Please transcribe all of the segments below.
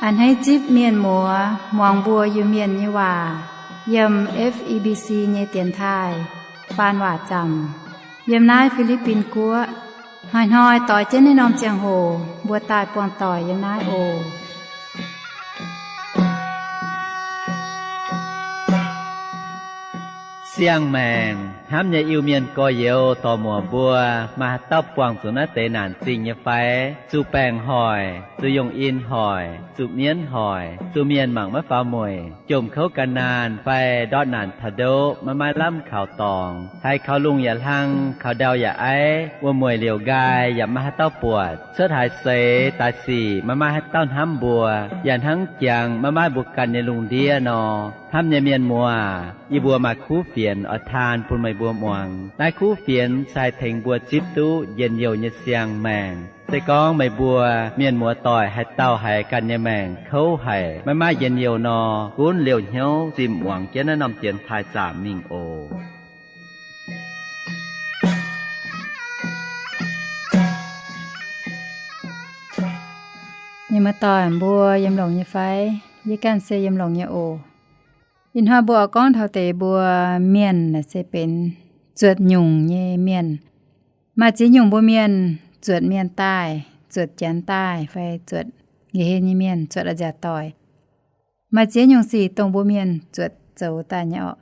A'hneiv zipv mienh muoz muangx mbuo Iu-Mienh nyei waac yiem F E B C nyei dienx taaih faan waac zaamc yiem naaiv Fi^li^bin Guoqv. Hnoi-hnoi doix jienv naaiv norm ziangh hoc mbuo daaih buangh doic yiem naaiv oc. Siang-maengc hnamv nyei Iu-Mienh gorx-youz dorc-muoc mbuo, maaih haaix dauh buangh zuqc naaiv deix naanc zingh nyei fai? Zuqc baengc hoic, zuqc yongh in hoic, zuqc mienv hoic, zuqc mienh mangc maiv faaux mueic, jomc kouv gan naanh fai ndortv naanc taux ndoqv maiv maaih lamh kaux dorngx, haiz kaux lungh yaac hlang, kaux ndau yaac aiv, wuom-mueic liouc nqaai yaac maiv maaih haaix dauh buatc, cuotv haaix seix daaih sic maiv maaih haaix dauh hnamv mbuo, yaac hnangv jangx maiv maaih mbuo ganh nyei lungh ndiev nor. Hnamv nyei mienh muoz, yie mbuo maaih kuv fienx oix taan bun meih mbuo muangx. Naaiv kuv fienx se haih tengx mbuo zipv duqv njien-youh nyei siang-maengc. Se gorngv meih mbuo mienh muoz doic haaix dauh haiz ganh nyei maengc kouv haic, maiv maaih njien-youh nor, gunv liouh hnyouv zimh muangx jienv naaiv norm dienx taaih zaamc mingh oc. Mienh muoz doic mbuo yiem longx nyei fai? Yie ganh se yiem longx nyei oc. Ih hnoi mbuo oix gorngv taux deix mbuo mienh naaic se benx zuotc nyungc nyei mienh. Maaih ziex nyungc mbuo mienh zuotc mienh daaih, zuotc janx daaih, fai zuotc nqa'haav nyei mienh, zuotc a'nziaauc doic. Maaih ziex nyungc sic dongh mbuo mienh zuotc zoux daaih nyei orqc.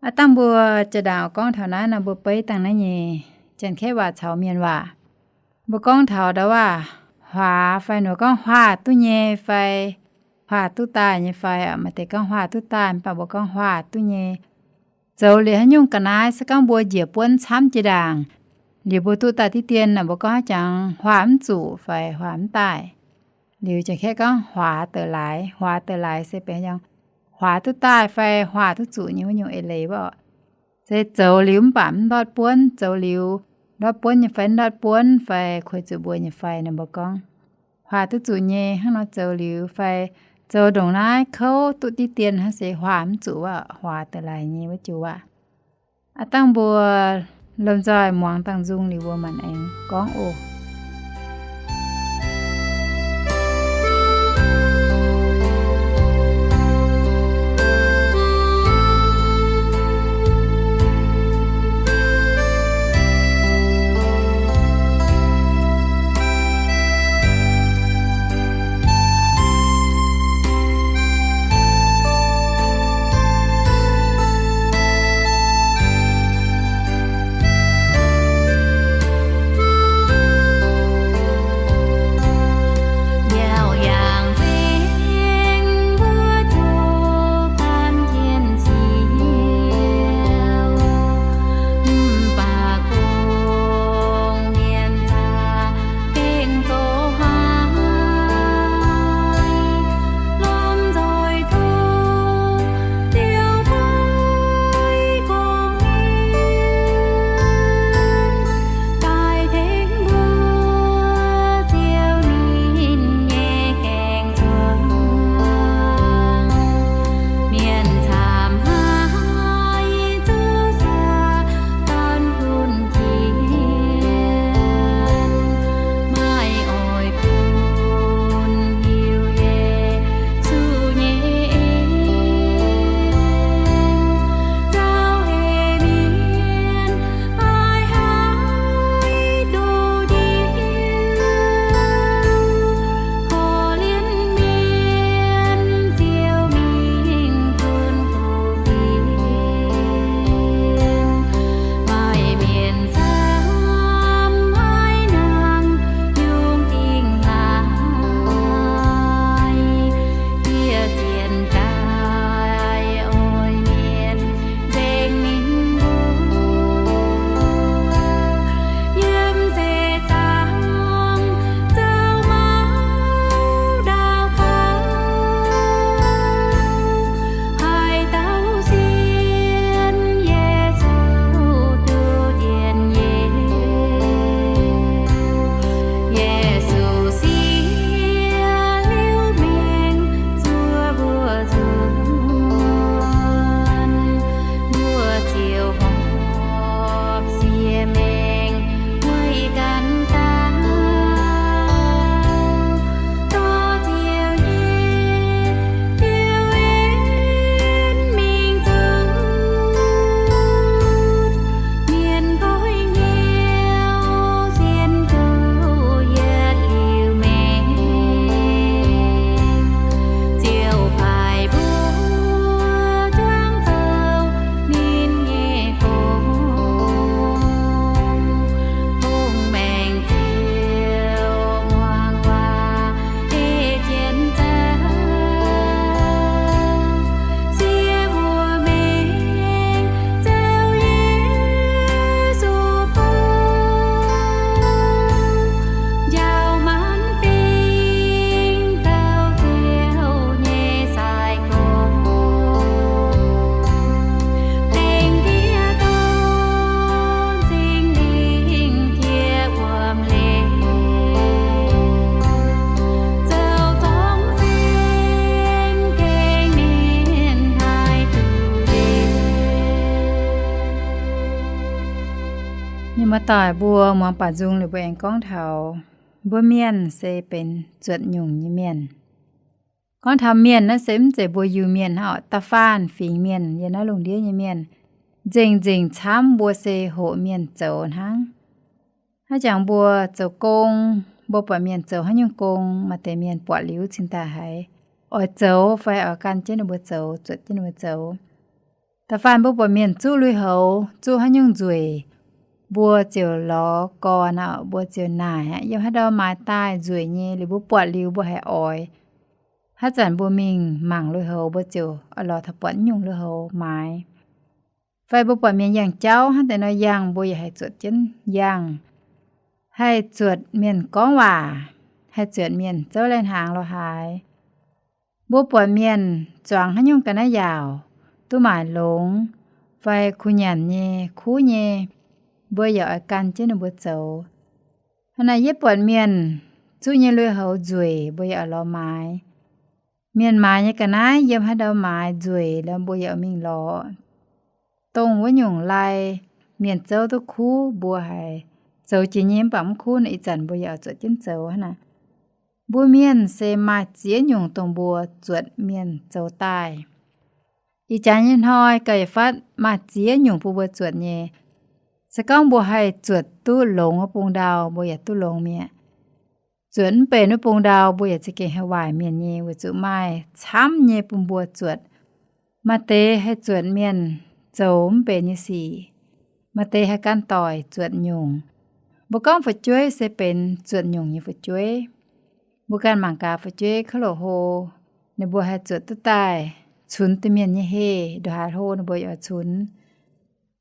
Aav dangh mbuo jaa-ndaangc oix gorngv taux naaiv nor, mbuo beiv dangh naaiv nyei Janx-Kaeqv waac caux mienh waac. Mbuo gorngv taux ndau waac huaax fai, ninh mbuo gorngv huaax duqv nyei fai huaax duqv daaih nyei fai. Maaih deix gorngv huaax duqv daaih, mv baac mbuo gorngv huaax duqv nyei. Zoux liuz haaix nyungc ga'naaiv se gorngv mbuo njiec buonv camv jiex ndaangc, liuz mbuo duqv daaih diqv dien naaic, mbuo gorngv haaix jangx huaax mv zuqc fai huaax mv daaih. Liuz Janx-Kaeqv gorngv huaax deix laaix. Huaax deix laaix se benx jangx huaax duqv daaih fai huaax duqv zuqc nyei wuov nyungc eix leiz wuov. Se zoux liuz mv baac mv ndortv buonv, zoux liuz ndortv buonv nyei fai mv ndortv buonv fai kuinx zuqc mbuo nyei fai, ninh mbuo gorngv huaax duqv zuqc nyei. Hnangv nor zoux liuz fai zoux ndongc naaiv kouv duqv diqv dien hnangv se huaax mv zuqc wuov, huaax deix laaix nyei wuov joux waac. Aav dangh mbuo lomh nzoih muangx dangh nzung liuz mbuo maanc aengx gorngv oc. Muoz-doic mbuo muangx baaux nzung liuz mbuo aengx gorngv taux mbuo mienh se benx zuotc nyungc nyei mienh. Gorngv taux mienh naaiv se mv zeiz mbuo Iu-Mienh hnangv oc. Da'faanh fingx mienh yiem naaiv lungh ndiev nyei mienh, nzengc-nzengc camv mbuo se hoqc mienh zoux hnangv. Hnangv jangx mbuo zoux gong, mbuo buatc mienh zoux haaix nyungc gong, maaih deix mienh buatc liuz cingx daaih haiz oix zoux fai oix gan jienv ninh mbuo zoux, zuotc jienv ninh mbuo zoux. Da'faanh mbuo buatc mienh zuqv lui-houx, zuqv haaix nyungc nzueic, mbuo ziouc lorz gorn aqv, mbuo ziouc naaic aqv, yiem haaix ndau maaiz daaih nzueic nyei, liuz mbuo buatc liuz mbuo haiz oix. Haaix zanc mbuo mingh mangc lui-houx, mbuo ziouc oix lorz taux buatc nyungc lui-houx maaiz. Fai mbuo buatc mienh yangh jauv hnangv deix nor yangh, mbuo yaac haih zuotc jienv yangh, haih zuotc mienh gorngv waac, haih zuotc mienh zouv lai-hnaangx lorz haaix. Mbuo buatc mienh zuangx haaix nyungc ga'naaiv yaauc duqv maaic longx fai kuh nyanc nyei, kuv nyei, mbuo yaac oix gan jienv ninh mbuo zoux. Hnangv naaic yie buatc mienh zuqv nyei lui-houx nzueic, mbuo yaac oix lorz maaiz. Mienh maaiz nyei ga'naaiv yiem haaix ndau maaiz nzueic, mbuo yaac mingh lorz. Dongh wuov nyungc lai mienh zouv duqv kuv, mbuo haiz zoux jiex nyei mv baac mv kuv nor, ih zanc mbuo yaac zuotc jienv zoux hnangv naaic. Mbuo mienh se maaih ziex nyungc dongh mbuo zuotc mienh zoux daaih. Ih jaax nyei hnoi gauh yietc fatv maaih ziex nyungc bun mbuo zuotc nyei. Se gorngv mbuo haih zuotc duqv longx wuov bung ndau, mbuo yaac duqv longx mi'aqv. Zuotc mv benx wuov bung ndau, mbuo yaac za'gengh haih waaic mienh nyei, weic zuqc maaih camv nyei bun mbuo zuotc. Maaih deix haih zuotc mienh zoux mv benx nyei sic. Maaih deix haih gan doic zuotc nyungc. Mbuo gorngv fu'jueiv se benx zuotc nyungc nyei fu'jueiv. Mbuo ganh mangc gaax fu'jueiv kouv loc hlo, ninh mbuo haih zuotc duqv daaih cunx domh mienh nyei heh, ndongc haaix hlo ninh mbuo yaac cunx.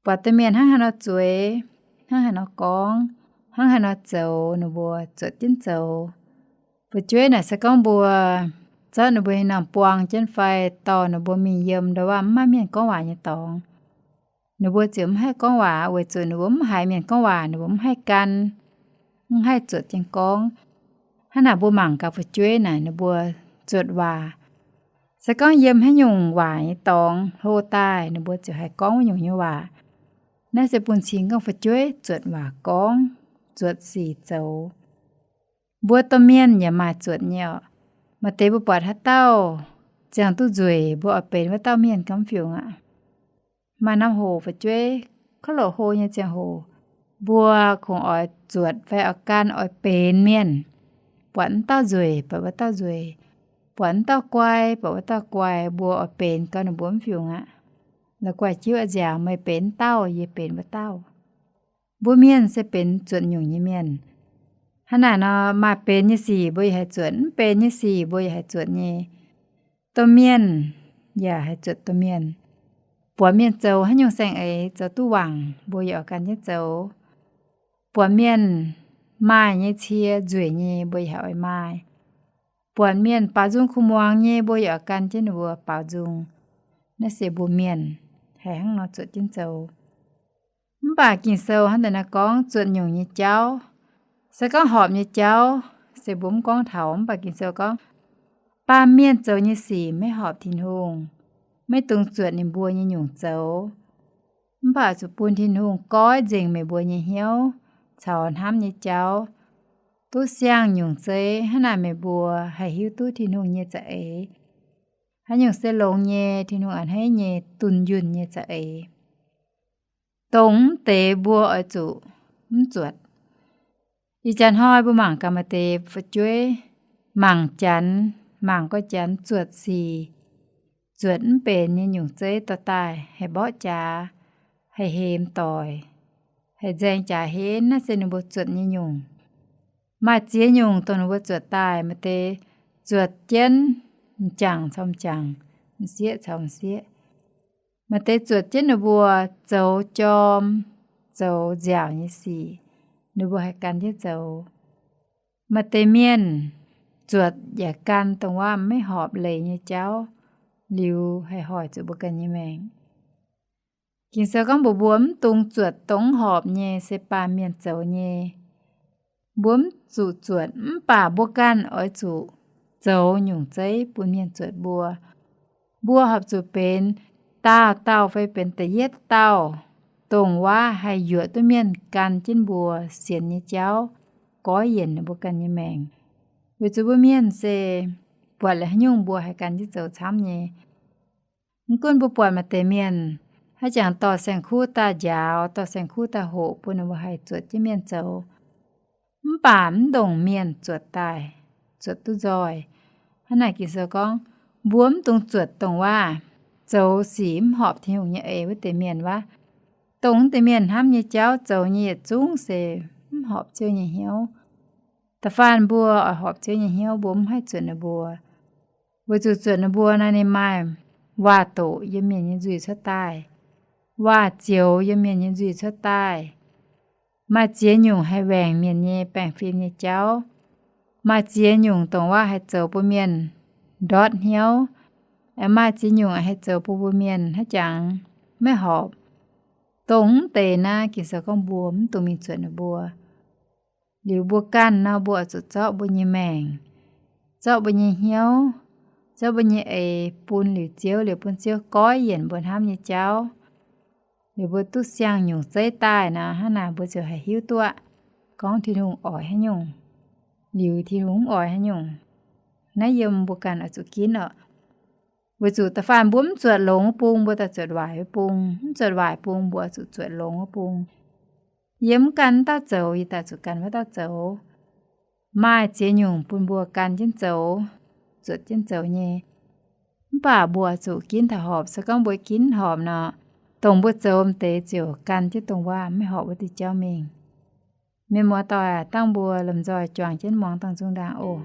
Buatc domh mienh hnangv haaix nor zueiz, hnangv haaix nor gorngv, hnangv haaix nor zoux, ninh mbuo zuotc jienv zoux. Fu'jueiv naaic se gorngv mbuo zorqv ninh mbuo nyei norm buang jienv fai dorh ninh mbuo mingh yiem ndau wuov mv maaih mienh gorngv waac nyei dorngx, ninh mbuo ziouc mv haih gorngv waac, weic zuqc ninh mbuo mv haiz mienh gorngv waac, ninh mbuo mv haih gan, mv haih zuotc jienv gorngv. Hnangv naaic mbuo mangc gaax fu'jueiv naaic ninh mbuo zuotc waac. Se gorngv yiem haaix nyungc waac nyei dorngx hlo daaih, ninh mbuo ziouc haih gorngv wuov nyungc nyei waac. Naaiv se bun cing gorngv fu'jueiv zuotc waac gorngv, zuotc sic zoux. Mbuo domh mienh yaac maaih zuotc nyei oc. Maaih deix mbuo buatc haaix dauh ziangh duqv nzueic, mbuo oix benx wuov dauh mienh gauh mv fiungc aqv. Maaih norm hoc fu'jueiv kouv loc hlo nyei ziangh hoc, mbuo kungx oix zuotc fai oix gan oix benx mienh. Buatc wuov dauh nzueic, buatc wuov dauh nzueic. Buatc wuov dauh guai, buatc wuov dauh guai, mbuo oix benx gauh ninh mbuo mv fiungc aqv. La'guaih jiuv a'nziaauc, meih benx wuov dauh, yie benx wuov dauh. Mbuo mienh se benx zuotc nyungc nyei mienh. Hnangv naaic nor, maaih benx nyei sic mbuo yaac haih zuotc, mv benx nyei sic mbuo yaac haih zuotc nyei. Domh mienh yaac haih zuotc domh mienh. Buatc mienh zoux haaix nyungc saeng-eix zoux duqv wangc, mbuo yaac oix gan jienv zoux. Buatc mienh maaih nyei cie nzueic nyei, mbuo yaac haih oix maaih. Buatc mienh baaux nzung kuh muangx nyei, mbuo yaac oix gan jienv ninh mbuo baaux nzung. Naaiv se mbuo mienh haih hnangv nor zuotc jienv zoux. Mv baac Ging-Sou hnangv deix naaiv gorngv zuotc nyungc nyei jauv. Se gorngv horpc nyei jauv se mbuo mv gorngv taux, mv baac Ging-Sou gorngv baamh mienh zoux nyei sic maiv horpc Tin-Hungh, maiv dungx zuotc ninh mbuo nyei nyungc zoux. Mv baac zuqc bun Tin-Hungh goiv nzengc meih mbuo nyei hnyouv caux hnamv nyei jauv, duqv siang nyungc zeiv. Hnangv naaic meih mbuo haih hiuv duqv Tin-Hungh nyei za'eix, haaix nyungc se longx nyei, Tin-Hungh a'hneiv nyei, dunh yunh nyei za'eix, dongh mv deix mbuo oix zuqc mv zuotc. Ih jaax hnoi mbuo mangc gaax maaih deix fu'jueiv mangc Janx, mangc gorx Janx zuotc sic, zuotc mv benx nyei nyungc zeiv dorh daaih, haih mborqv jaax, haih hemx doic, haih nzaeng jaax henv. Naaiv se ninh mbuo zuotc nyei nyungc. Maaih ziex nyungc dongh ninh mbuo zuotc daaih. Maaih deix zuotc jienv m'jangc caux m'jangc, m'sieqv caux m'sieqv. Maaih deix zuotc jienv ninh mbuo zoux jorm, zoux nziaauc nyei sic, ninh mbuo haih gan jienv zoux. Maaih deix mienh zuotc yaac gan dongh wuov maiv horpc leiz nyei jauv, liuz haih hoic zuqc mbuo ganh nyei maengc. Ging-Sou gorngv mbuox mbuo mv dungx zuotc dongh horpc nyei, se baamh mienh zoux nyei. Mbuo mv zuqc zuotc, mv baac mbuo ganh oix zuqc zoux nyungc zeiv bun mienh zuotc mbuo. Mbuo horpc zuqc benx daauh dauh fai benx da'yietv dauh dongh waac haih yuoqc duqv mienh gan jienv mbuo sienx nyei jauv, goiv yienc ninh mbuo ganh nyei maengc. Weic zuqc mbuo mienh se buatc liuz haaix nyungc mbuo haih gan jienv zoux camv nyei. Mv gunv mbuo buatc maaih deix mienh haiz jangx dorh saeng-kuv daaih njaaux, dorh saeng-kuv daaih hoqc bun ninh mbuo haih zuotc jienv mienh zoux, mv baac mv ndongc mienh zuotc daaih, zuotc duqv nzoih. Hnangv naaic Ging-Sou gorngv, mbuo mv dungx zuotc dongh waac zoux sic mv horpc Tin-Hungh nyei eix wuov deix mienh wuov. Dongh wuov deix mienh hnamv nyei jauv zoux nyei yietc zungv se mv horpc Ziouv nyei hnyouv. Da'faanh mbuo oix horpc Ziouv nyei hnyouv, mbuo mv haih zuotc ninh mbuo. Weic zuqc zuotc ninh mbuo naaic ninh maaih waac-doqc yiem mienh nyei nzuih cuotv daaih, waac-zioux yiem mienh nyei nzuih cuotv daaih, maaih ziex nyungc haih waengc mienh nyei baengh fim nyei jauv, maaih ziex nyungc dongh waac haih zoux bun mienh ndortv hnyouv, aengx maaih ziex nyungc haih zoux bun mbuo mienh haiz jangx maiv horpc. Dongh wuov deix naaic Ging-Sou gorngv mbuo mv dungx mingh zuotc ninh mbuo. Liuz mbuo ganh nor, mbuo oix zuqc zorqv mbuo nyei maengc, zorqv mbuo nyei hnyouv, zorqv mbuo nyei eix bun liuz Ziouv, liuz bun Ziouv goiv yienc mbuo hnamv nyei jauv. Liuz mbuo duqv siang-nyungc zeiv daaih nor, hnangv naaic mbuo ziouc haih hiuv duqv gorngv Tin-Hungh oix haaix nyungc, liuz Tin-Hungh mv oix haaix nyungc. Naaiv yiem mbuo ganh oix zuqc ginv oc. Weic zuqc da'faanh mbuo mv zuotc longx wuov bung, mbuo daaih zuotc waaic wuov bung. Mv zuotc waaic bung, mbuo zuqc zuotc longx wuov bung. Yie mv gan wuov dauh zoux, yie daaih zuqc gan wuov dauh zoux. Maaih ziex nyungc bun mbuo gan jienv zoux, zuotc jienv zoux nyei. Mv baac mbuo zuqc ginv taux horpc. Se gorngv mbuo ginv horpc nor, dongh mbuo zoux m'deix ziouc gan jienv dongh waac maiv horpc wuov diuh jauv mingh. Mienh muoz-doic, dangh mbuo lomh nzoih juangc jienv muangx dangh zungv ndaangc oc.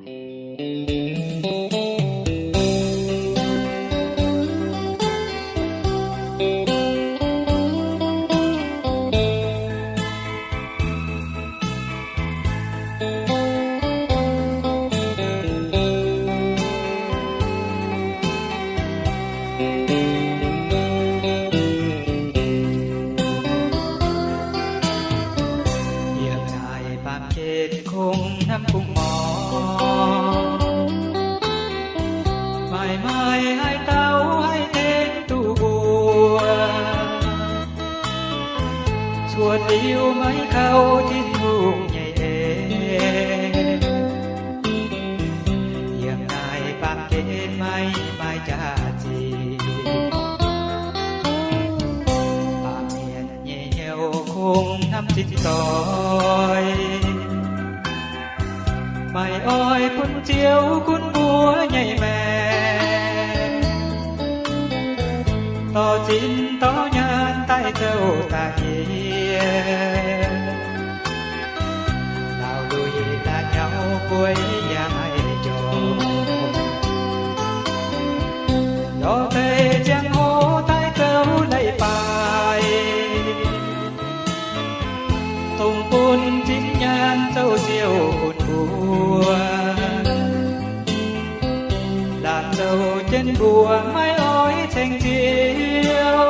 Yiem naaiv baamh gen kungx hnamv kungx mor, maaih maaih haaix dauh haih tengx duqv mbuo, cuotv liuz maiv kaux Tin-Hungh nyei en. Yiem naaiv baamh gen maiv maaih jaax-zinh, baamh mienh nyei hnyouv kungx hnamv cingx doix, maiv oix bun Ziouv gunv mbuo nyei maengc, dorh zinh dorh nyaanh daaih zouv daaih yie. Laauh lui la'nyauv guei yaac maiv jorm, lorz deix ziangh hoc daaih zouv leiz-baaix, dongh bun zinh nyaanh zouv siou bun mbuo, laanh zouv jienv mbuo maiv oix ceng Ziouv,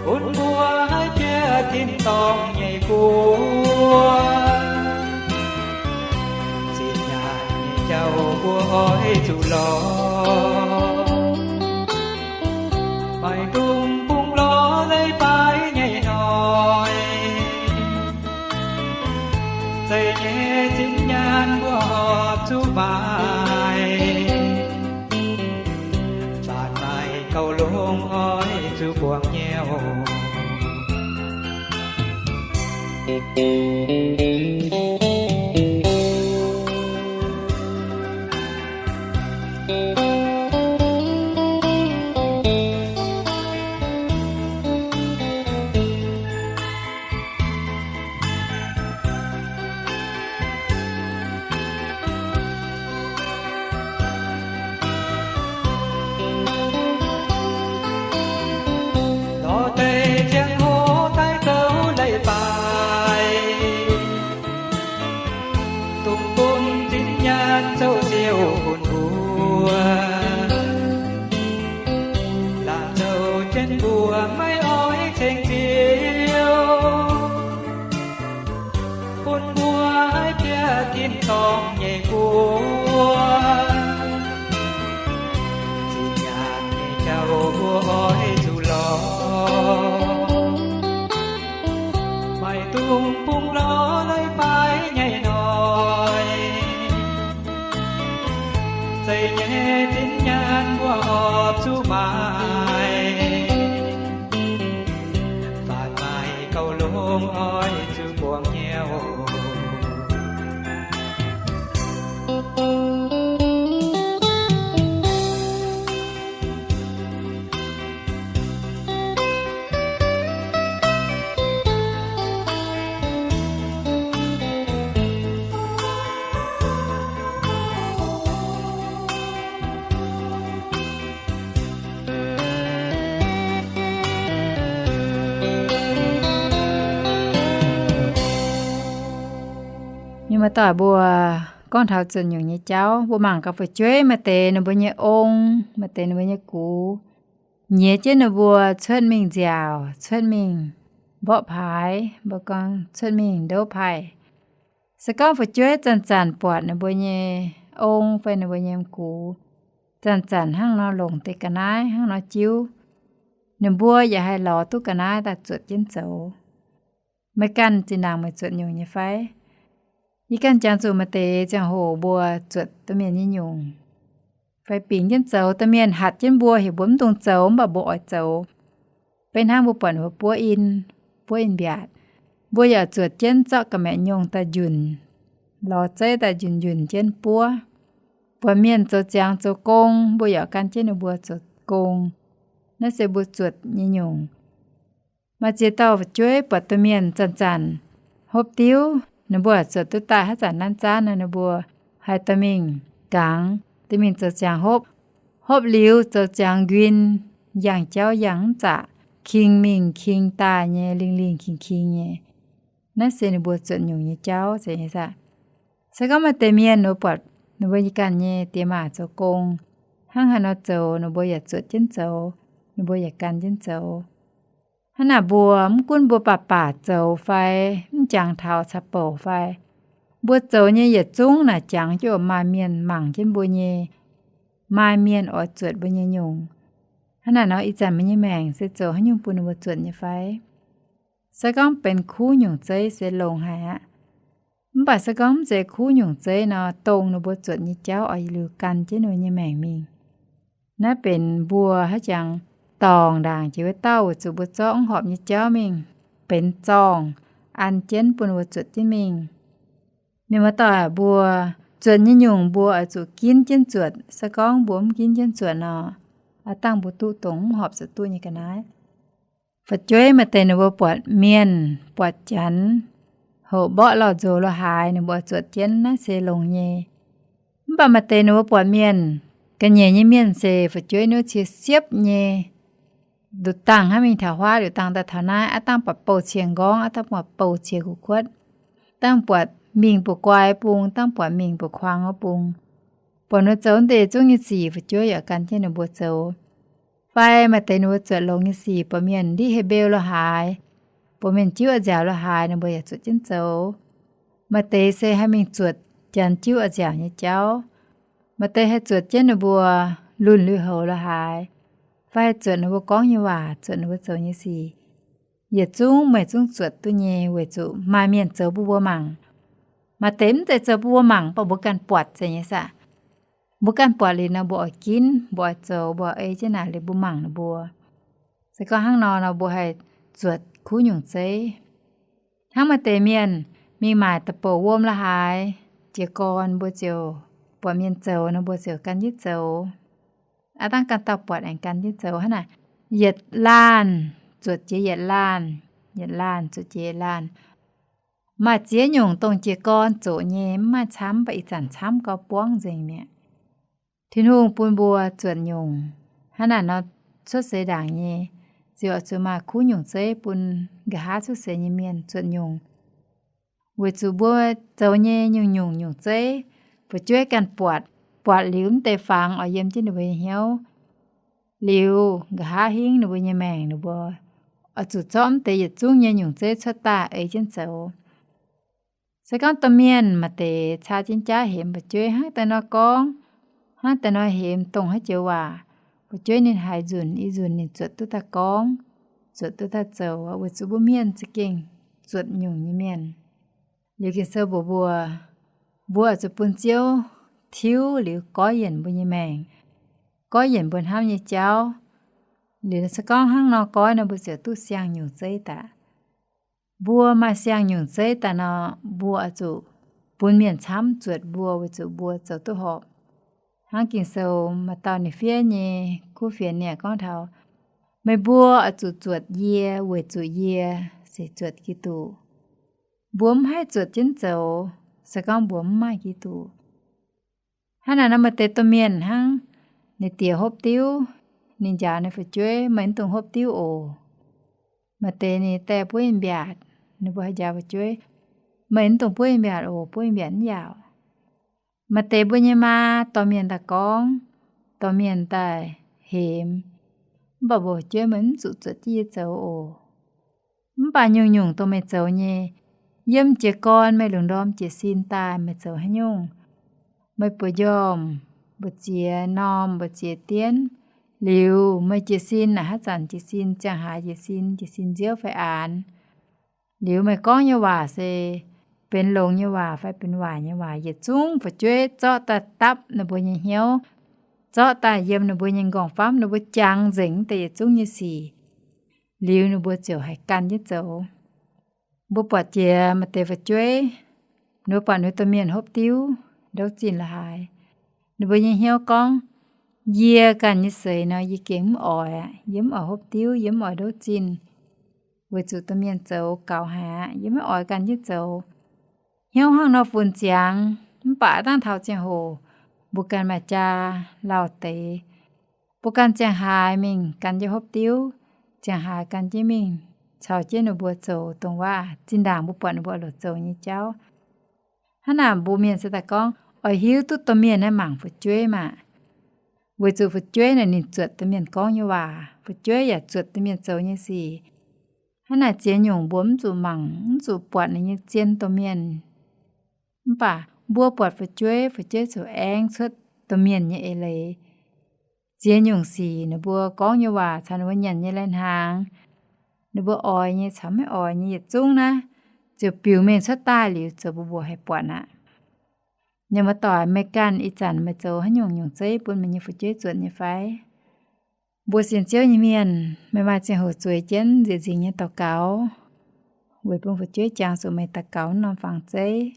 bun mbuo haih bieqc tin-dorngh nyei guoqv. Zinh nyaanh nyei jauv mbuo oix zuqc lorz, maiv dungx bungx lorz leiz-baaix nyei hnoi. Zeiz nyei zinh nyaanh mbuo horpc zuqc maaih, zanc maaih gauh longx oix zuqc buangh nyei oc. Lorz deix ziangh hoc daaih zouv leiz-baaix, dongh bun zinh nyaanh zouv siou bun mbuo, laanh zouv jienv mbuo maiv oix ceng Ziouv, bun mbuo haih bieqc tin-dorngh nyei guoqv. Zinh nyaanh nyei jauv mbuo oix zuqc lorz, Dungx bungx lorz leiz-baaix nyei hnoi, zeiz nyei zinh nyaanh mbuo horpc zuqc maaic, faatv maaih gauh longx oix zuqc buangh hnyouv. Mienh muoz-doic mbuo, gorngv taux zuotc nyungc nyei jauv, mbuo mangc gaax fu'jueiv maaih deix ninh mbuo nyei ong, maaih deix ninh mbuo nyei gux, nyiex jienv ninh mbuo cuotv mingh nziaauc, cuotv mingh mborqv paaix, mbuo gorngv cuotv mingh ndouv paih. Se gorngv fu'jueiv zanc-zanc buatc ninh mbuo nyei ong fai ninh mbuo nyei gux zanc-zanc hnangv nor longc deix ga'naaiv hnangv nor jiuv, ninh mbuo yaac haih lorz duqv ga'naaiv daaih zuotc jienv zoux. Meih ganh zinh ndaangc meih zuotc nyungc nyei fai? Yie ganh jangx zuqc maaih deix ziangh hoc mbuo zuotc domh mienh nyei nyungc fai bingx jienv zoux, domh mienh hatc jienv mbuo, heuc mbuo mv dungx zoux mv baac mbuo oix zoux. Beiv hnangv mbuo buatc ninh mbuo buov in, buov in mbiaatc, mbuo yaac zuotc jienv zorqv ga'maeqc nyungc daaih njunc, lorz zeiv daaih njunc njunc jienv buov. Buatc mienh zoux ziangx zoux gong, mbuo yaac gan jienv ninh mbuo zoux gong. Naaiv se mbuo zuotc nyei nyungc. Maaih ziex dauh fu'jueiv buatc domh mienh zanc-zanc hopv diuv, ninh mbuo zuotc duqv daaih haaix zanc nanv zaanv nor, ninh mbuo haih dorh mingh gangx, dorh mingh zoux ziangx hopv. Hopv liuz zoux ziangx nquin, yangh jauv yangh mv zaqc, king mingh king daaih nyei, lingh lingh king king nyei. Naaiv se ninh mbuo zuotc nyungc nyei jauv zeiz nyei saah. Se gorngv maaih deix mienh ninh mbuo buatc ninh mbuo nyei ganh nyei diex maac zoux gong hnangv haaix nor zoux, ninh mbuo yaac zuotc jienv zoux, ninh mbuo yaac gan jienv zoux. Hnangv naaic mbuo mv gunv mbuo baac baac zoux fai mv jangx taux caux bouc fai, mbuo zoux nyei yietc zungv naaic jangx jienv oc, maaih mienh mangc jienv mbuo nyei, maaih mienh oix zuotc mbuo nyei nyungc. Hnangv naaic nor ih zanc mbuo nyei maengc se zoux haaix nyungc bun ninh mbuo zuotc nyei fai? Se gorngv benx kuv nyungc zeiv se longx haic aqv. Mv baac se gorngv mv zeiz kuv nyungc zeiv nor, dongh ninh mbuo zuotc nyei jauv oix liuz gan jienv ninh mbuo nyei maengc mingh. Naaiv benx mbuo haaix jangx dorngc ndaangc jiex wuov dauh weic zuqc mbuo zorqv mv horpc nyei jauv mingh benx zorngh an jienv bun ninh mbuo zuotc jienv mingh. Mienh muoz-doic, mbuo zuotc nyei nyungc mbuo oix zuqc ginv jienv zuotc. Se gorngv mbuo mv ginv jienv zuotc nor, aav dangh mbuo duqv dongh mv horpc zuqc duqv nyei ga'naaiv. Fu'jueiv maaih deix ninh mbuo buatc mienh, buatc janx, hoqc mborqv lauh nzox lo haaix, ninh mbuo zuotc jienv, naaiv se longx nyei. Mv baac maaih deix ninh mbuo buatc mienh, ga'nyiec nyei mienh se fu'jueiv ninh mbuo cie siepv nyei. Nduqc dangh hnangv mingh taux huaav, nduqc dangh daaih taux naaiv, aav dangh buatc bouh cie nqorngv, aav dangh buatc bouh cie kuv kuotv, dangh buatc mingh buoz-guai bung, dangh buatc mingh buoz-kuang wuov bung. Buatc ninh mbuo zoux deix zungv nyei sic, fu'jueiv yaac gan jienv ninh mbuo zoux. Fai maaih deix ninh mbuo zuotc longx nyei sic, buatc mienh ndiqv hei mbeu lo haaix, buatc mienh jiuv a'nziaauc lo haaix, ninh mbuo yaac zuotc jienv zoux. Maaih deix se haih mingh zuotc janx jiuv a'nziaauc nyei jauv. Maaih deix haih zuotc jienv ninh mbuo lunh lui-houx lo haaix, fai haih zuotc ninh mbuo gorngv nyei waac, zuotc ninh mbuo zoux nyei sic. Yietc zungv meih zungv zuotc duqv nyei weic zuqc maaih mienh zoux bun mbuo mangc. Maaih deix mv zeiz zoux bun mbuo mangc, mv baac mbuo ganh buatc zeiz nyei saah. Mbuo ganh buatc liuz nor mbuo oix ginv, mbuo oix zoux, mbuo ei jienv naaic liuz mbuo mangc ninh mbuo. Se gorngv hnangv nor nor mbuo haih zuotc kuv nyungc zeiv. Hnangv maaih deix mienh mingh maaic da'bouc wuom lo haaix, jiez gorn mbuo ziouc buatc mienh zoux nor mbuo ziouc gan jienv zoux. Aav dangh ganh dauh buatc aengx gan jienv zoux hnangv naaic. Yietc laanh zuotc jiex yietc laanh, yietc laanh zuotc jiex yietc laanh. Maaih ziex nyungc dongh jiez gorn zoqc nyei mv maaih camv, mv baac ih zanc camv gauh buangv nzengc mi'aqv. Tin-Hungh bun mbuo zuotc nyungc. Hnangv naaic nor, cuotv seix ndaangc nyei ziouc oix zuqc maaih kuv nyungc zeiv bun nqa'haav cuotv seix nyei mienh zuotc nyungc. Weic zuqc mbuo zoux nyei nyungc-nyungc nyungc zeiv, fu'jueiv ganh buatc, buatc liuz mv deix fangx oix yiem jienv ninh mbuo nyei hnyouv. Liuz nqa'haav hingv ninh mbuo nyei maengc ninh mbuo oix zuqc zorqv mv deix yietc zungv nyei nyungc zeiv cuotv daaih ei jienv zoux. Se gorngv domh mienh maaih deix caa jienv jaav hemx fu'jueiv hnangv daaih nor gorngv, hnangv daaih nor hemx dongh haaix joux waac, fu'jueiv ninh haiz nzunc i nzunc ninh zuotc duqv daaih gorngv, zuotc duqv daaih zoux, weic zuqc mbuo mienh za'gengh zuotc nyungc nyei mienh. Liuz Ging-Sou mbuox mbuo, mbuo oix zuqc bun Ziouv tiuv liuz goiv yienc mbuo nyei maengc, goiv yienc mbuo hnamv nyei jauv. Liuz se gorngv hnangv nor goiv nor, mbuo ziouc duqv siang-nyungc zeiv daaih. Mbuo maaih siang-nyungc zeiv daaih nor, mbuo oix zuqc bun mienh camv zuotc mbuo weic zuqc mbuo zoux duqv horpc. Hnangv Ging-Sou maaih dauh ninh fiev nyei kuv fienx niaa gorngv taux, meih mbuo oix zuqc zuotc yie weic zuqc yie se zuotc Giduc. Mbuo mv haih zuotc jienv zoux se gorngv mbuo mv maaih Giduc. Hnangv naaic nor, maaih deix domh mienh hnangv ninh diex hopv diuv, ninh njaaux ninh fu'jueiv, meih mv dungx hopv diuv oc. Maaih deix ninh die buov mbiaatc, ninh mbuo haih njaaux fu'jueiv, meih mv dungx buov mbiaatc oc, buov mbiaatc mv yaauc. Maaih deix mbuo nyei maa dorh mienh daaih gorngv, dorh mienh daaih hemx, mv baac mbuo fu'jueiv, meih mv zuqc zuotc jienv yie zoux oc. Mv baac nyungc-nyungc dongh meih zoux nyei, yiem jiez gorn meih lungh ndorm jiez sin daaih meih zoux haaix nyungc, meih buoz njormh, mbu'ziex m'normh, mbu'ziex dienv, liuz meih jiez sin naaic, haaix zanc jiez sin, ziangh haaix jiez sin, jiez sin nziouv fai aanx, liuz meih gorngv nyei waac se benx longx nyei waac fai benx waaic nyei waac, yietc zungv fu'jueiv zorqv daaih dapv ninh mbuo nyei hnyouv, zorqv daaih yiem ninh mbuo nyei nqorngv-famv, ninh mbuo jangx nzengc deix yietc zungv nyei sic, liuz ninh mbuo ziouc haih gan jienv zoux. Mbuo buatc jiex maaih deix fu'jueiv, ninh mbuo buatc ninh mbuo domh mienh hopv diuv, ndouv zinh la'haaix, ninh mbuo nyei hnyouv gorngv, yie ganh nyei seix nor yie gengh mv oix aqv. Yie mv oix hopv diuv, yie mv oix ndouv zinh, weic zuqc domh mienh zoux gaux haic aqv, yie mv oix gan jienv zoux. Hnyouv hnangv nor funx ziangx, mv baac dangh taux ziangh hoc mbuo ganh maaih jaa lauh deix, mbuo ganh ziangh haaix mingh gan jienv hopv diuv, ziangh haaix gan jienv mingh caux jienv ninh mbuo zoux dongh waac zinh ndaangc mbuo buatc ninh mbuo oix longc zoux nyei jauv. Hnangv naaic mbuo mienh se daaih gorngv, oix hiuv duqv domh mienh naaiv mangc fu'jueiv maah! Weic zuqc fu'jueiv naaic ninh zuotc domh mienh gorngv nyei waac, fu'jueiv yaac zuotc domh mienh zoux nyei sic. Hnangv naaic ziex nyungc mbuo mv zuqc mangc, mv zuqc buatc ninh nyei zien domh mienh. Mv baac mbuo buatc fu'jueiv, fu'jueiv ziouc aengx cuotv domh mienh nyei eix leiz. Ziex nyungc sic, ninh mbuo gorngv nyei waac caux ninh mbuo nyanc nyei lai-hnaangx, ninh mbuo oix nyei caux maiv oix nyei yietc zungv naaiv, ziouc biux mengh cuotv daaih liuz zoux mbuo mbuo haih buatc aqv. Mienh muoz-doic, meih ganh ih zanc meih zoux haaix nyungc nyungc zeiv bun meih nyei fu'jueiv zuotc nyei fai? Mbuo sienx Ziouv nyei mienh, meih maaih ziangh hoc zueiz jienv nzieqc nzingx nyei daux gaux weic bun fu'jueiv jangx zuqc meih daux gaux wuov norm fangx zeiv.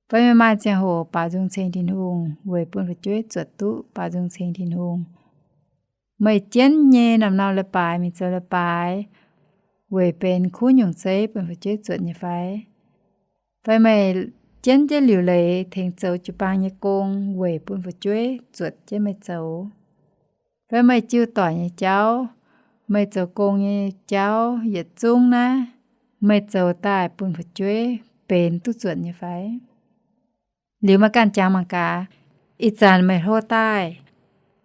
Fai meih maaih ziangh hoc baaux nzung ceng Tin-Hungh weic bun fu'jueiv zuotc duqv baaux nzung ceng Tin-Hungh. Meih jienv nyei norm-norm leiz-baaix mingh zoux leiz-baaix weic benx kuv nyungc zeiv bun fu'jueiv zuotc nyei fai? Fai meih jienv jienv liuc leiz tengx zoux jiu-baang nyei gong weic bun fu'jueiv zuotc jienv meih zoux? Fai meih jiu doic nyei jauv, meih zoux gong nyei jauv yietc zungv naaiv, meih zoux daaih bun fu'jueiv benx duqv zuotc nyei fai? Liuz meih ganh jangx mangc gaax, ih zanc meih hlo daaih,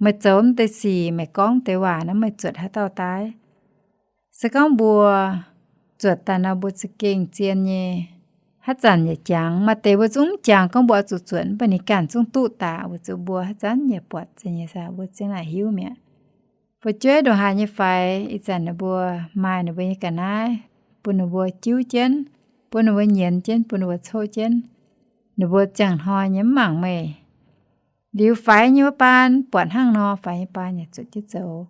meih zoux mv deix sic, meih gorngv deix waac naaiv, meih zuotc haaix dauh daaih? Se gorngv mbuo zuotc daaih nor, mbuo za'gengh zien nyei. Haaix zanc yaac jangx, maaih deix mbuo zungv mv jangx gorngv mbuo oix zuqc zuotc, mv baac ninh ganh zungv duqv daaih, weic zuqc mbuo haaix zanc yaac buatc za'gengh nyei, mbuo za'gengh naaic hiuv mi'aqv. Fu'jueiv ndongc haaix nyei faix, ih zanc ninh mbuo maaih ninh mbuo nyei ga'naaiv bun ninh mbuo jiuv jienv, bun ninh mbuo nyienz jienv, bun ninh mbuo coqv jienv, ninh mbuo ziangh hnoi nyei mv mangc meih. Liuz faix nyei wuov baan buatc hnangv nor, faix nyei baan yaac zuotc jienv zoux.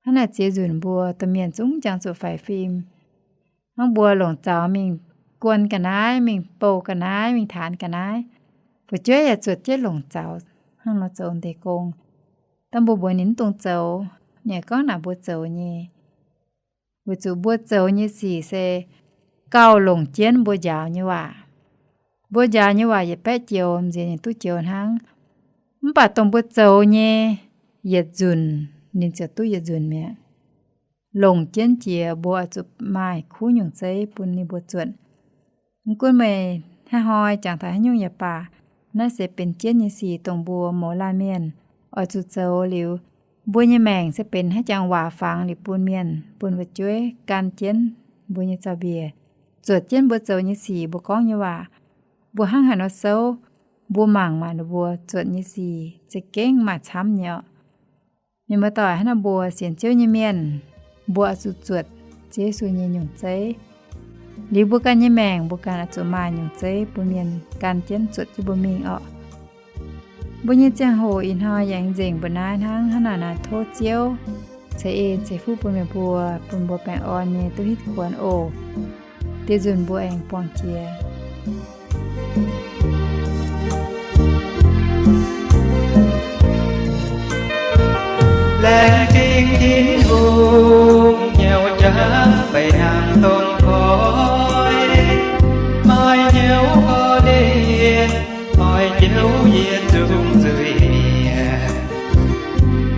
Hnangv naaic ziex nzunc mbuo domh mienh zungv jangx zuqc faix fim. Hnangv mbuo longc zaux mingh guon ga'naaiv, mingh bouh ga'naaiv, mingh taanx ga'naaiv, fu'jueiv yaac zuotc jienv longc zaux hnangv nor zoux deix gong. Dangh mbuo mbuox ninh mv dungx zoux, ninh yaac gorngv naaic mbuo zoux nyei. Weic zuqc mbuo zoux nyei sic se gauh longc jienv mbuo njaaux nyei waac. Mbuo njaaux nyei waac yietc baeqv joux m'nziex ninh duqv joux hnangv. Mv baac dongh mbuo zoux nyei yietc nzunc, ninh ziouc duqv yietc nzunc mi'aqv. Longc jienv jiex mbuo oix zuqc maaih kuv nyungc zeiv bun ninh mbuo zuotc. Mv gunv meih hnangv haaix hnoi jangx taux haaix nyungc yaac baac, naaiv se benx jienv nyei sic dongh mbuo mouz laanh mienh oix zuqc zoux liuz, mbuo nyei maengc se benx haaix jangx waac fangx liuz bun mienh, bun fu'jueiv gan jienv mbuo nyei zaux-mbiec, zuotc jienv mbuo zoux nyei sic, mbuo gorngv nyei waac. Mbuo hnangv haaix nor souv, mbuo mangc maah, ninh mbuo zuotc nyei sic za'gengh maaih camv nyei orqc. Mienh muoz-doic, hnangv naaic mbuo sienx Ziouv nyei mienh, mbuo oix zuqc zuotc Ziouv Yesu nyei nyungc zeiv. Liuz mbuo ganh nyei maengc, mbuo ganh oix zuqc maaih nyungc zeiv bun mienh gan jienv zuotc jienv mbuo mingh orqc. Mbuo nyei ziangh hoc ih hnoi yaac aengx nzengc mbuo naaiv hnangv. Hnangv naaic naaic tov Ziouv ceix en ceix fuqv bun meih mbuo, bun mbuo baengh orn nyei duqv hitv kuonx oc. Deix nzunc mbuo aengx buangh jiex. Laengz zingh Tin-Hungh nyei jauv mbaih nangh dongh koi, maaih hnyouv korv-lienh oix njoux yie zungv nzuih mienh.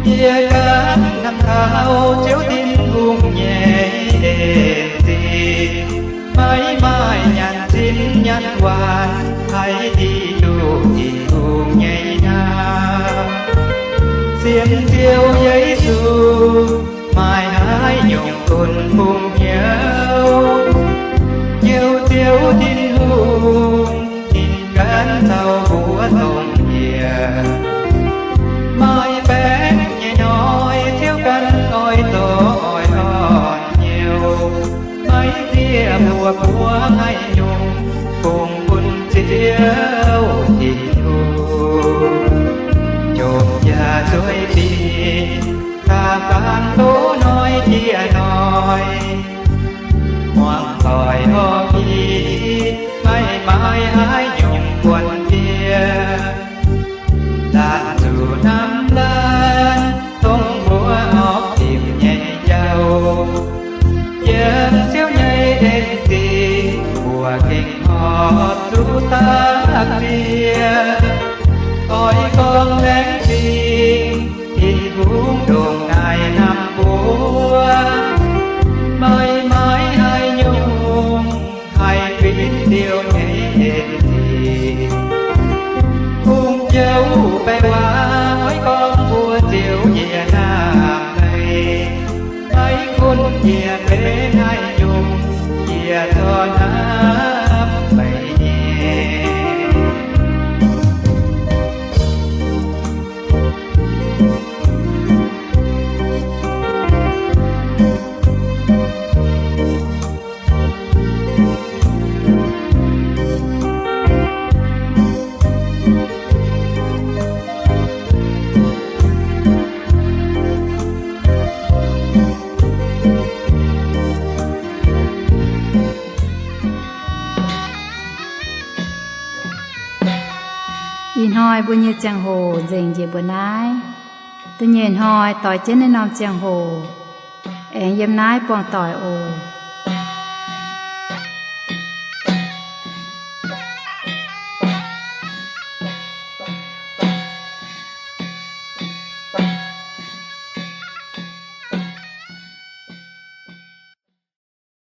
Yie ganh hnamv taux Ziouv Tin-Hungh nyei en zingh, maiv maaih nyanc zinh nyanc waanc, haiz Giduc Tin-Hungh nyei hnamv. Sienx Ziouv Yesu maaih haaix nyungc gunv bung hnyouv, Ziouv, Ziouv Tin-Hungh ninh ganh caux mbuo dongh yie. Maaih baengc nyei hnoi Ziouv ganh oix zoux oix orn hnyouv, maiv zieqv mbuo buov haaix nyungc bung bun Ziouv Tin-Hungh. Jomc yaac zueih dingc, daaih gan tov hnoi jiex hnoi, muangx doic horpc i, maiv maaih haaix nyungc buonc jiex. Laanh zuqc hnamv laanh, dongh mbuo horpc dimc nyei jauv. Yiem Ziouv nyei en zingh, mbuo gengh horpc zuqc dapv ziex. Oix gorngv laengz zingh Tin-Hungh ndongc naaic hnamv mbuo, maiv maaih haaix nyungc haih fingx Ziouv nyei en zingh. Kungx jouv baengh waac oix gorngv mbuo Ziouv yie hnamv meih, maiv gunv yie benx haaix nyungc, yie zorqv hnamv meih nyei. Ih hnoi mbuo nyei ziangh hoc nzengc njiec mbuo naaiv. Da'nyeic hnoi doix jienv naaiv norm ziangh hoc aengx yiem naaiv buangh doic oc.